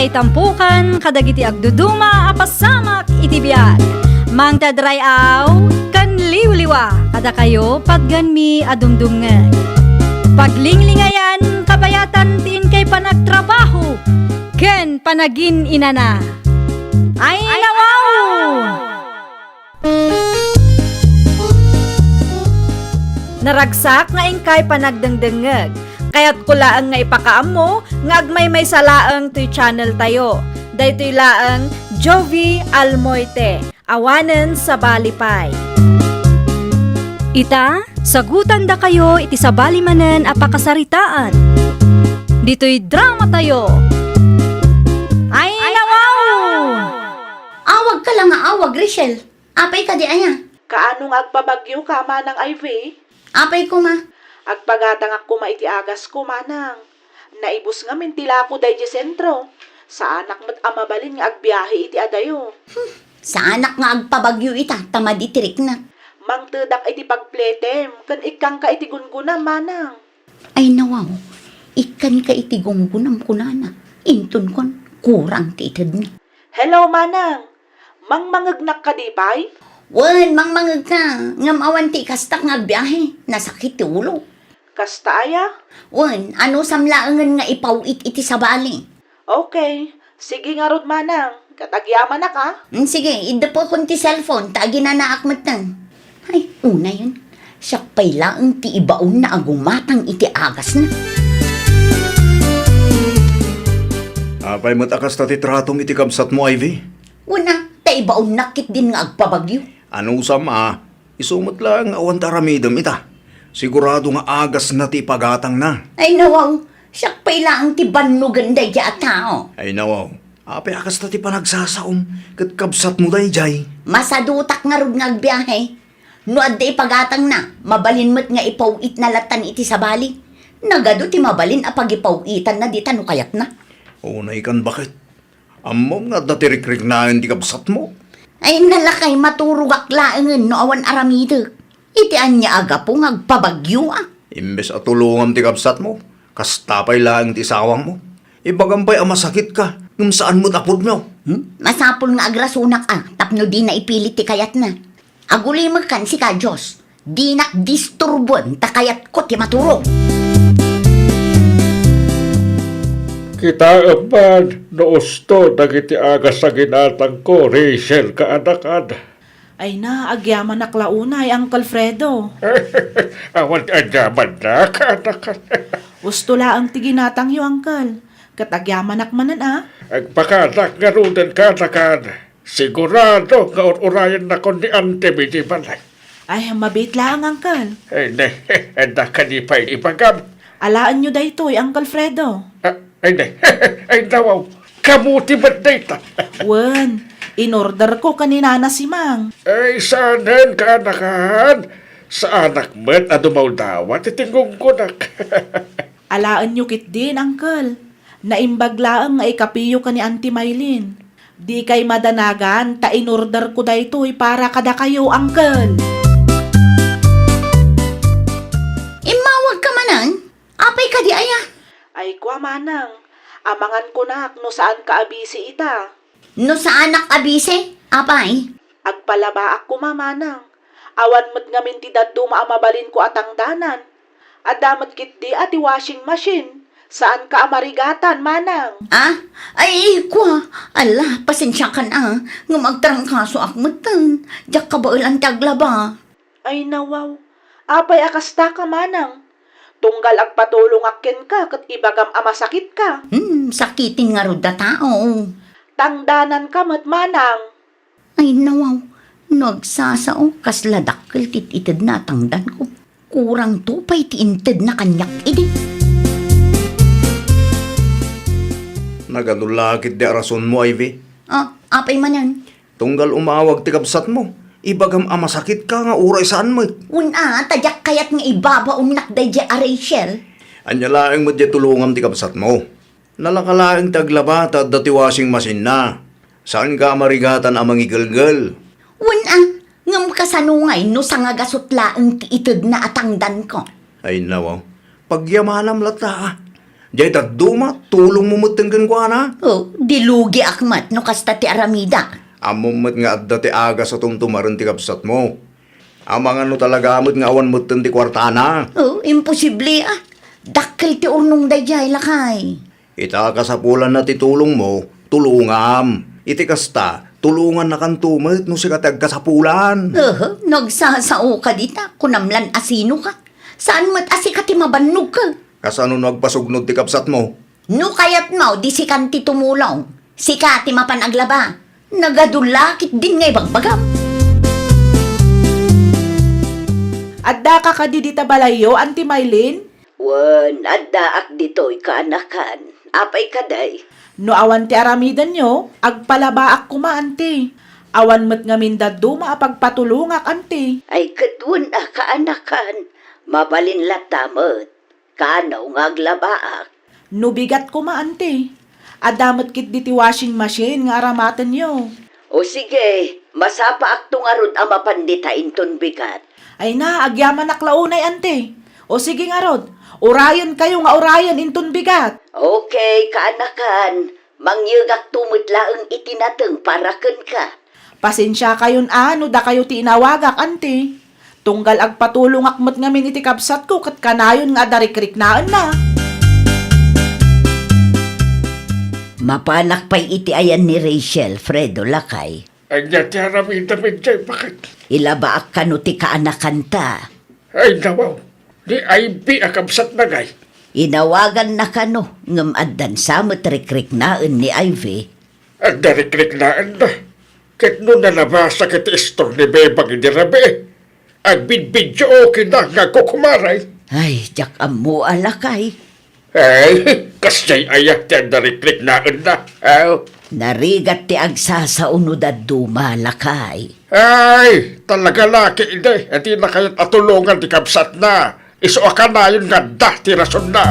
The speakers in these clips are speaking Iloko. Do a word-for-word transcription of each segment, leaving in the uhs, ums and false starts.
Itampukan kadagiti agduduma a pasamak iti biag. Mangted ray-aw ken liwliwa kadakayo patgenmi a dumdumngeg. Paglinglingayan kabayatan ti inkay panagtrabaho ken panagin-inana. Ay, nawaw! Naragsak nga inkay panagdengdengngeg. Kayatko laeng nga ipakaammo nga agmaymaysa laeng toy channel tayo. Daytoy laeng Jovie Almoite, awanen sabali pay. Ita, sagutandakayo iti sabali manen a pakasaritaan. Ditoy drama tayo. Ay, nawaw! Awag ka lang nga awag, Rachel. Apay kadi aya? Kaano nga agpabagyo ka, Manang Ivy? Apay koma? Agpagatangak koma iti agas ko, Manang. Naibus ngamin ti lako daydi sentro. Saanak met a mabalin nga agbiahe iti adayo. Hmm, saanak nga agpabagyo ita, ta madi ti riknak. Mangtedak iti pagpletem, ken ikkangka iti gungunam, Manang. Ay nawaw, ikkanka iti gungunam kunana. Inton kuan, kurang ti itedna. Hello, Manang. Mangmangegnak kadi pay? Wen, mangmangegka. Ngem awan ti ikastak nga agbiahe. Nasakit ti ulo. Kasta aya? Wen, anusam laengen nga ipaw-it iti sabali. Okay. Sige ngarud, Manang. Ket agyamanak, a? Mm, sige, iddepekon ti cellphone, ta aginanaak metten. Ay, unayen. Siak pay laeng ti ibaonna a gumatang iti agasna. Apay met a kasta ti tratom iti kabsatmo, Ivy? Wen a, ta ibaonnak ketdin nga agpabagyo. Anusam a, isu met laeng nga awan ti aramidem ita. Sigurado nga agasna ti ipagatangna. Ay, nawaw, siak pay laeng ti bannogen daydi a tao. Ay, nawaw, apay a kasta ti panagsasaom, ket kabsatmo daydiay? Masadutak ngarud nga agbiahe. No adda ipagatangna, mabalin met nga ipaw-itna lattan iti sabali. Nagadu ti mabalin a pagipaw-itanna dita no kayatna. Unay kan baket. Ammom nga adda ti rikriknaen ti kabsatmo? Ay, nalakay, maturogak laengen no awan aramidek. Iti ania a gapu nga agpabagyo a? Imbes a tulongam ti kabsatmo, kasta pay laeng ti isawangmo. Ibagam pay a masakitka, ngem saan met a pudno. Hmm? Masapul nga agrasonak a, tapno dina ipilit ti kayatna. Agulimek kan sika, Dios. Dinak disturboen ta kayatko ti maturog. Kitaem man no usto dagiti agas a ginatangko, Rachel, kaanakan. Ay na, agyamanak la unay, Uncle Fredo. Awan ti agyamanak, kaanakan. Usto laeng ti ginatangyo, Uncle. Ket agyamanak manen a. Agpakanak ngaruden, kaanakan. Sigurado nga ur-urayennakon ni Auntie Midi balay. Ay, mabiit laeng, Uncle. Ay, ne, adda kadi pay ibagam? Alaenyo daytoy, Uncle Fredo. Ah, ay, ne. Ay, nawaw. Kamuti met dayta. Wen, inorderko ken ni Nana Simang. Ay, saanen, kaanakan. Saanak met a dumawdawat iti gungunak. Alaenyo ketdin, Uncle. Naimbag laeng nga ikapiyo ken ni Auntie Mylene. Dikay madanagan ta inorderko daytoy para kadakayo, Uncle. Immawagka manen? Apay kadi aya? Ay, kua, Manang. Amangan kunak no saanka a busy ita. No saanak a busy? Apay? Agpalabaak koma, Manang. Awan met ngamin ti dadduma a mabalinko a tangdanan. Adda met ketdi a ti washing machine. Saanka a marigatan, Manang. Ah? Ay, kua. Ala, pasensiakan a. Ngem agtarangkasoak metten. Diak kabaelan ti aglaba. Ay, nawaw. Apay a kastaka, Manang? Tunggal agpatulongak kenka ket ibagam a masakitka. Hmm, sakiten ngarud a tao. Tangdananka met, Manang. Ay, nawaw, no agsasao, kasla dakkel ti itedna a tangdanko. Kurangto pay ti intedna kaniak idi. Nagadu la ketdi a rasonmo, Ivy? Ah, apay manen? Tunggal umawag ti kabsatmo, ibagam a masakitka nga uray saan met. Wen a, ta diak kayat nga ibabaonnak daydiay a Rachel. Ania laeng met diay tulongam ti kabsatmo? Nalaka laeng ti aglaba ta adda ti washing machine-na. Saanka a marigatan a mangigelgel. Wen a, ngem kasano ngay no sangagasut laeng ti itedna a tangdanko? Ay, nawaw. Pagyamanam latta, a. Jay dadduma, tulongmo metten kenkuana. Oh, di lugiak met no kasta ti aramida. Ammom met nga adda ti agas a tumtumaren ti kabsatmo. Amangan no talaga met nga awan metten ti kuartana. Oh, imposible, ah. Dakkel ti urnong dayjay, lakay. Ita kasapulanna ti tulongmo, tulongam. Iti kasta, tulongannakanto met no sika ti agkasapulan. Aha, no agsasaoka dita, kunam lan a sinoka. Saan met a sika ti mabannogka? Kasano no agpasugnod ti kabsatmo? No kayatmo, di sikan ti tumulong. Sika ti mapan aglaba. Nagadu la ketdin nga ibagbagam. Addaka kadi dita balayyo, Auntie Mylene? Wen, addaak ditoy, kaanakan. Apay kadi? No awan ti aramidenyo, agpalabaak koma, Auntie. Awan met ngamin dadduma a pagpatulongak, Auntie. Ay, ket wen a, kaanakan. Mabalin latta met. Kano nga aglabaak? No bigat koma, Auntie. Adda met ketdi ti washing machine nga aramatenyo. O sige, masapaakto ngarud a mapan dita inton bigat. Ay na, agyamanak la unay, Auntie. O sige ngarud, urayenkayo nga urayen inton bigat. Okay, kaanakan. Mangyegakto met laeng iti nateng para kenka. Pasensiakayon a no dakayo ti inawagak, Auntie. Tunggal agpatulongak met ngamin iti kabsatko ket kanayon nga adda rikriknaenna. Mapanak pay iti ayan ni Rachel, Fredo, lakay. Ania ti aramidem idiay, baket? Ilabaak kano ti kaanakanta. Ay, nawaw. Ni Ivy a kabsatna ngay? Inawaganna kano, ngem addan sa met rikriknaen ni Ivy. Adda rikriknaenna. Ket no nalabasa ket ti istor ni Bebang idi rabii, agbidbiddiokenna nga agkukumaray. Ay, diak ammo a, lakay. Ay, kasdiay aya ti adda rikriknaenna? Aw. Narigat ti agsasao no dadduma, lakay. Ay, talaga la ketdi, a dina kayat a tulongan ti kabsatna. Isu a kanayon nga adda ti rasonna.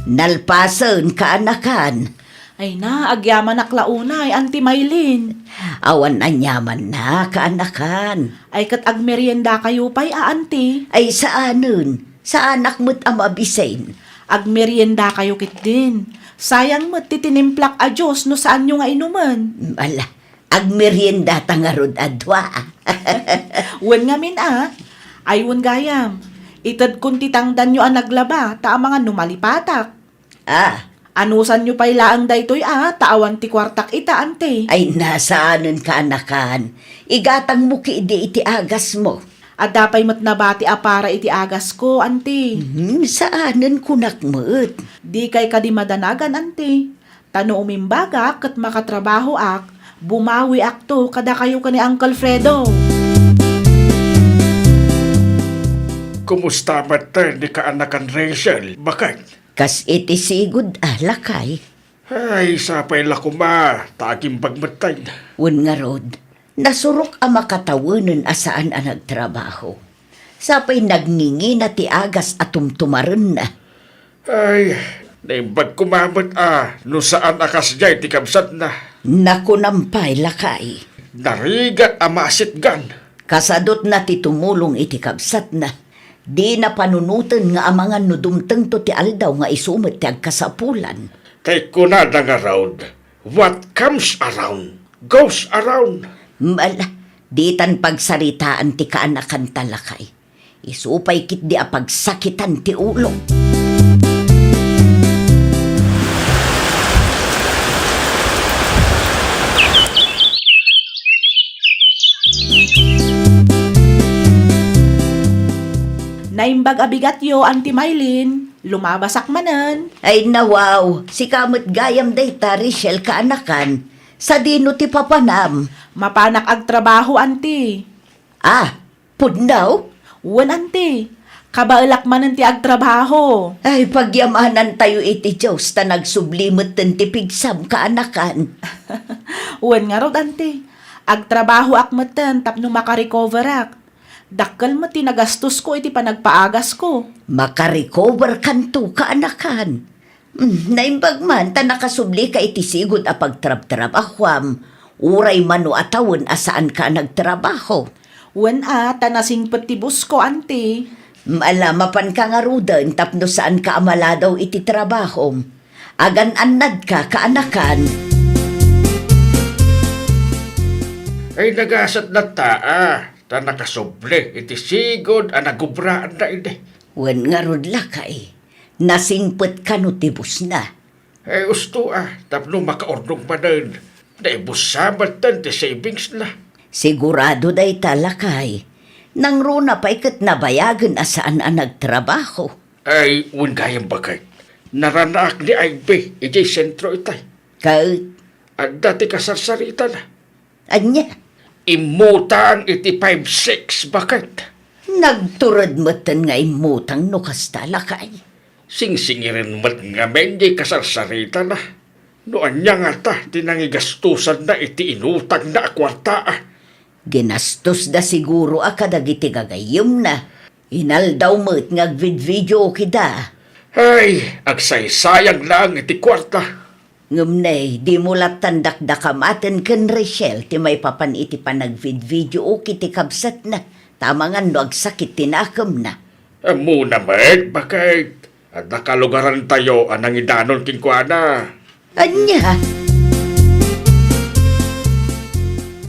Nalpasen, kaanakan. Ay na, agyamanak la unay, Auntie Mylene. Awan aniamanna, kaanakan. Ay, ket agmeriendakayo pay a, Auntie? Ay, saanen. Saanak met a mabisin. Agmeriendakayo ketdin. Sayang met ti tinimplak a juice no saanyo nga inumen. Ala, agmeriendata ngarud a dua. Wen ngamin a. Ay, wen gayam. Itedkon ti tangdanyo a naglaba, ta amangan no malipatak. Ah. Anusanyo pay laeng daytoy a, ta awan ti kuartak ita, Auntie. Ay, na, saanen, kaanakan. Igatangmo ketdi iti agasmo. Adda pay met nabati a para iti agasko, Auntie. Hmm, saanen, kunak met. Dikay kadi madanagan, Auntie. Ta no umimbagak ket makatrabahoak, bumawiakto kadakayo ken ni Uncle Fredo. Kumusta met ni kaanakan Rachel, baket? Kas iti sigud a, lakay. Ay, sapay la koma, ta agimbag metten. Wen ngarud, nasurok a makatawenen a saan a nagtrabaho. Sapay nagngingina ti agas a tumtumarenna. Ay, naimbag koma met a no saan a kasdiay ti kabsatna. Nakunam pay, lakay. Narigat a maasitgan. Kasadutna ti tumulong iti kabsatna. Dina panunoten nga amangan no dumtengto ti aldaw nga isu met ti agkasapulan. Kay kunada ngarud, "What comes around, goes around." Ala, ditan pagsaritaan ti kaanakanta, lakay. Isu pay ketdi a pagsakitan ti ulo. Naimbag a bigatyo, Auntie Mylene. Lumabasak manen. Ay, nawaw, sika met gayam dayta, Rachel, kaanakan. Sadino ti papanam? Mapanak agtrabaho, Auntie. Ah, pudno? Wen, Auntie. Kabaelak manen ti agtrabaho. Ay, pagyamanantayo iti Dios ta nagsubli metten ti pigsam, kaanakan. Wen ngarud, Auntie. Agtrabahoak metten tapno makarecoverak. Dakkel met ti nagastosko iti panagpaagasko. Makarecover kanto, kaanakan. Hmm, naimbag man ta nakasublika iti sigud a pagtrabtrabahuam, uray mano a tawen a saanka a nagtrabaho. Wen a, ta nasingpet ti busko, Auntie. Ala, mapanka ngaruden tapno saanka a maladaw iti trabahom. Agan-annadka, kaanakan. Ay, nagasat latta, a, ta nakasubli iti sigud a nagubraanna idi. Wen ngarud, lakay, nasingpet kano ti busna? Ay, usto, a, tapno makaurnong manen, naibussa metten ti savingsna. Sigurado dayta, lakay. Nangruna pay ket nabayagen a saan a nagtrabaho. Ay, wen gayam, baket. Naranaak ni Ivy idiay sentro itay. Ket? Adda ti kasarsaritana. Ania? Immutang iti five six, baket. Nagtured metten nga immutang no kasta, lakay. Singsingiren met ngamin diay kasarsaritana. No ania ngata ti nangigastosanna iti inutangna a kuarta, a? Ginastosda siguro a kadagiti gagayyemna. Inaldaw met nga agvidvideookida. Ay, agsaysayang laeng iti kuarta. Ngem ne, dimo lattan dakdakamaten ken Rachel ti maipapan iti panagvidvideooki ti kabsatna, ta amangan no agsakit ti nakemna. Ammona met, baket. Adda kalugarantayo a nangidanon kenkuana. Ania?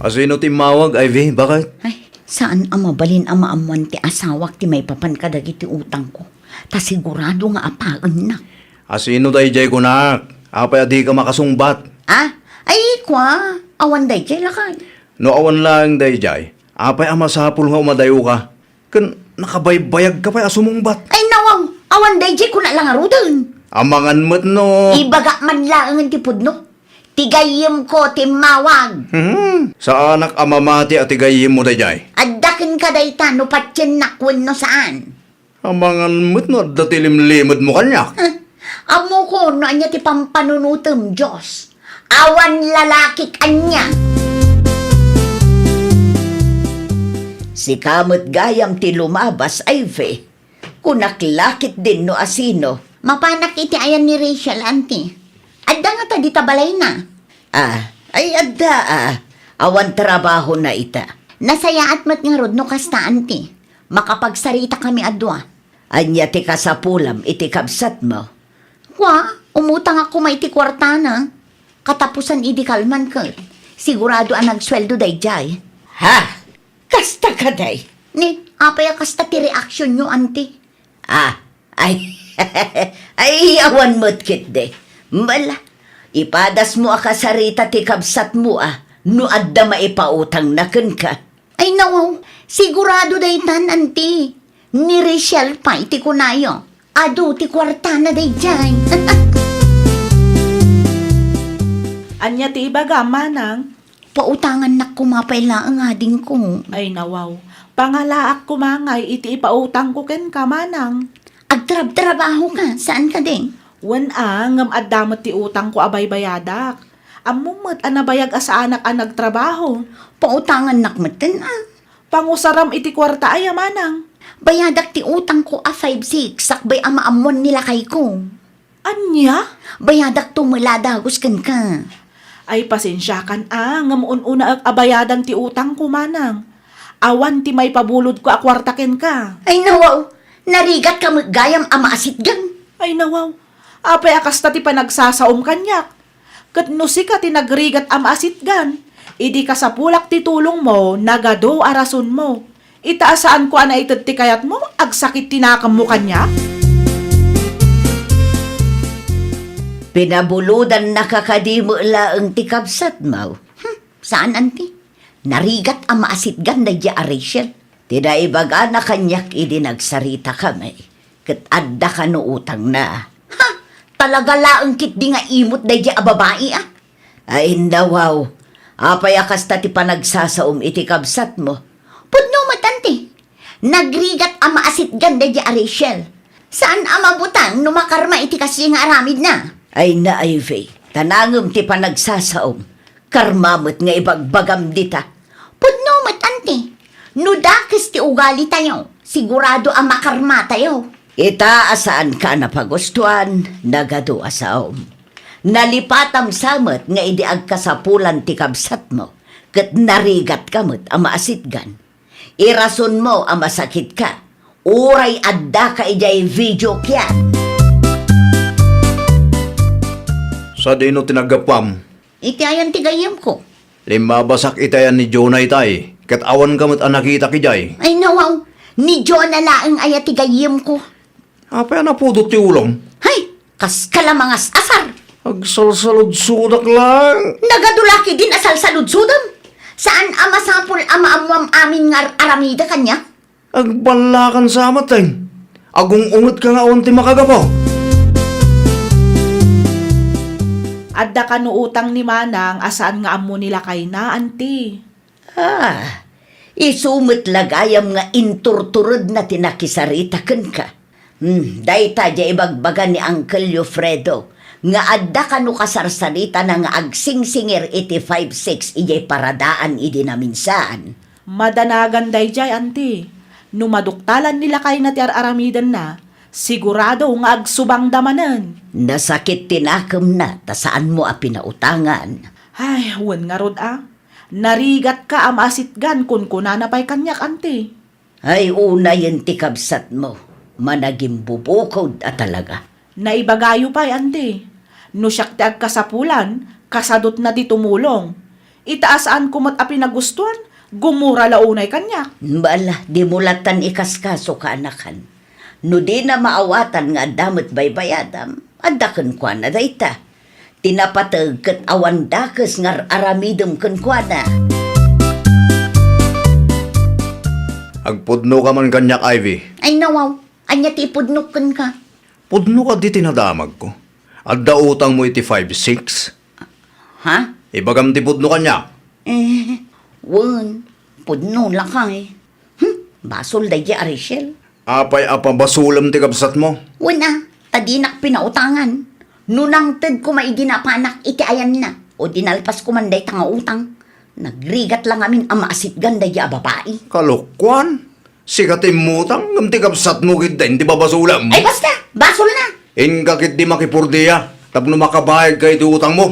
Asino ti immawag, Ivy? Baket? Ay, saan a mabalin a maammoan ti asawak ti maipapan kadagiti utangko. Ta sigurado nga apaennak. Asino daydiay kunak? Apay a dika makasungbat? Ah? Ay, kua, awan daydiay, lakay. No awan laeng daydiay, apay a masapul nga umadayoka? Ken nakabaybayagka pay a sumungbat. Ay, nawaw! Awan daydiay kuna la ngaruden. Amangan met no. Ibagak man laengen ti pudno. Ti gayyemko ti immawag. Hmm, saanak a mamati a ti gayyemmo daydiay. Adda kenka dayta no patiennak wenno saan. Amangan met no adda ti limlimedmo kaniak. Huh? Ammokon no ania ti pampanunotem, Dios. Awan lalakik ania. Sika met gayam ti lumabas, Ivy. Kunak la ketdin no asino. Mapanak iti ayan ni Rachel, anti. Adda ngata dita balayna? Ah, ay adda, a. Awan trabahona ita. Nasayaat met ngarud no kasta, anti. Makapagsaritakami a dua. Ania ti kasapulam iti kabsatmo? Kua, umutangak koma iti kuartana. Katapusan idi kalman ket, sigurado a nagsueldo daydiay. Ha? Kasta kadi? Ni, apay a kasta ti reaksionyo, anti? Ah, ay, ay, awan met ketdi. Mala, ipadasmo a kasarita ti kabsatmo a no adda maipautangna kenka. Ay, nawaw, sigurado daytan, anti. Ni Rachel pay ti kunayo. Adu ti kuartana daydiay. Ania ti ibagam, manang? Pautangannak koma pay laeng, adingko. Ay, nawaw. Pangalaak koma ngay iti ipautangko kenka, manang. Agtrabtrabahoka, saan kadi? Wen a, ngem adda met ti utangko a baybayadak. Ammom met a nabayag a saanak a nagtrabaho. Pautangannak metten a. Pangusaram iti kuarta aya, manang? Bayadak ti utangko a five six sakbay a maammoan ni lakayko. Ania? Bayadakto met la a dagus kenka. Ay, pasensiakan a, ngem un-unaek a bayadan ti utangko, manang. Awan ti maipabulodko a kuarta kenka. Ay, nawaw! Narigatka met gayam a maasitgan. Ay, nawaw! Apay a kasta ti panagsasaom kaniak? Ket no sika ti nagrigat a maasitgan, idi kasapulak ti tulongmo, nagadu a rasonmo. Ita a saanko a naited ti kayatmo, agsakit ti nakemmo kaniak? Pinabulodannaka kadi met laeng ti kabsatmo? Hmm, saan, anti? Narigat a maasitgan daydiay a Rachel. Ti naibagana kaniak idi nagsaritakami, ket adda kano utangna. Ha! Talaga laeng ketdi nga imot daydiay a babai, a? Ay, nawaw. Apay a kasta ti panagsasaom iti kabsatmo? Pudno met, anti. Nagrigat a maasitgan daydiay a Rachel. Saan a mabutang no makarma iti kasdiay nga aramidna. Ay, na, Ivy, ta nangem ti panagsasaom. Karma met nga ibagbagam dita. Pudno met, anti. No dakes ti ugalitayo, sigurado a makarmatayo. Ita a saanka a napagustuan, nagadu a saom. Nalipatam sa met nga idi agkasapulan ti kabsatmo, ket narigatka met a maasitgan. Irasonmo a masakitka, Uray addaka idiay video kiat. Sadino ti naggapuam? Iti ayan ti gayyemko? Limmabasak iti ayan ni Jonah itay, ket awanka met a nakitak idiay. Ay, nawaw, ni Jonah laeng aya ti gayyemko. Apay a napudot ti ulom? Hay, kaska la mangas-asar. Agsalsaludsodak laeng. Nagadulaki din a salsaludsodem. Saan a masapul a maammuam amin nga ar-aramida kaniak? Agballakan sa met, Teng. Agung-ungetka nga awan ti makagapu. Adda kano utang ni Manang a saan nga ammo ni lakayna, anti. Ah, isu met la gayam nga inturturedna ti nakisarita kenka. Hmm, dayta diay ibagbaga ni Uncle Yofredo, nga adda kano kasarsaritana nga agsingsingir iti five six idiay paradaan idi naminsaan. Madanagan daydiay, anti. No maduktalan ni lakayna ti ar-aramidenna, sigurado nga agsubangda manen. Nasakit ti nakemna ta saanmo a pinautangan. Ay, wen ngarud a. Narigatka a maasitgan, kunkunana pay kaniak, anti. Ay, unayen ti kabsatmo, managimbubukod a talaga. Naibagayo pay, anti. No siak ti agkasapulan, kasadutna ti tumulong. Ita a saanko met a pinagustuan, gumura la unay kaniak. Bala, dimo lattan ikaskaso, kaanakan. No dina maawatan nga adda met baybayadam, adda kenkuana dayta. Ti napateg ket awan dakes nga ar-aramidem kenkuana. Agpudnoka man kaniak, Ivy. Ay, nawaw. Ania ti ipudnok kenka? Pudno kadi ti nadamagko. Adda utangmo iti five six? Ha? Ibagam ti pudno kaniak. Eh, wen, pudno lakay. Hmm, basol daydi a Rachel. Apay a pabasolem ti kabsatmo? Wen a, ta dinak pinautangan. No nangted koma idi napanak iti ayanna, o dinalpas koman dayta nga utang. Nagrigat la ngamin a maasitgan daydi a babai. Kalokuan? Sika ti immutang, ngem ti kabsatmo ketdi ti babasolem. Ay, basta! Basolna! Inka ketdi makipurdia tapno makabayadka iti utangmo.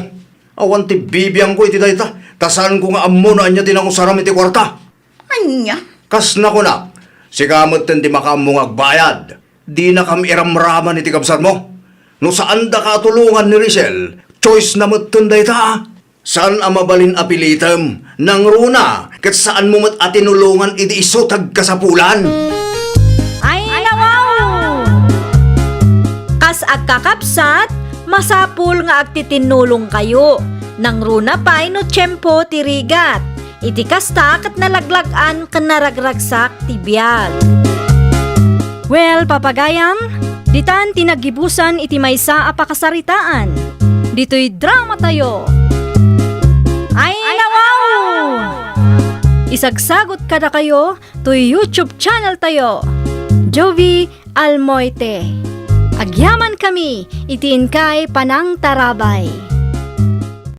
Awan ti bibiangko iti dayta, ta saanko nga ammo no ania ti nangusaram iti kuarta. Ania? Kas nakunak, sika metten ti makaammo nga agbayad. Dinakam iramraman iti kabsatmo. No saandaka a tulongan ni Rachel, choice na metten dayta. Saan a mabalin a pilitem, nangruna, ket saanmo met a tinulongan idi isu ti agkasapulan. Ay, nawaw! Kas agkakabsat, masapul nga agtitinnulongkayo. Nangruna pay no tiempo ti rigat. Iti kasta ket nalaglag-an ken naragragsak ti biag. Well, papagayam, ditan ti naggibusan iti maysa a pakasaritaan. Ditoy dramatayo. Ay, nawaw! Isagsagut kadakayo toy YouTube channel tayo, Jovie Almoite. Agyamankami iti inkay panangtarabay.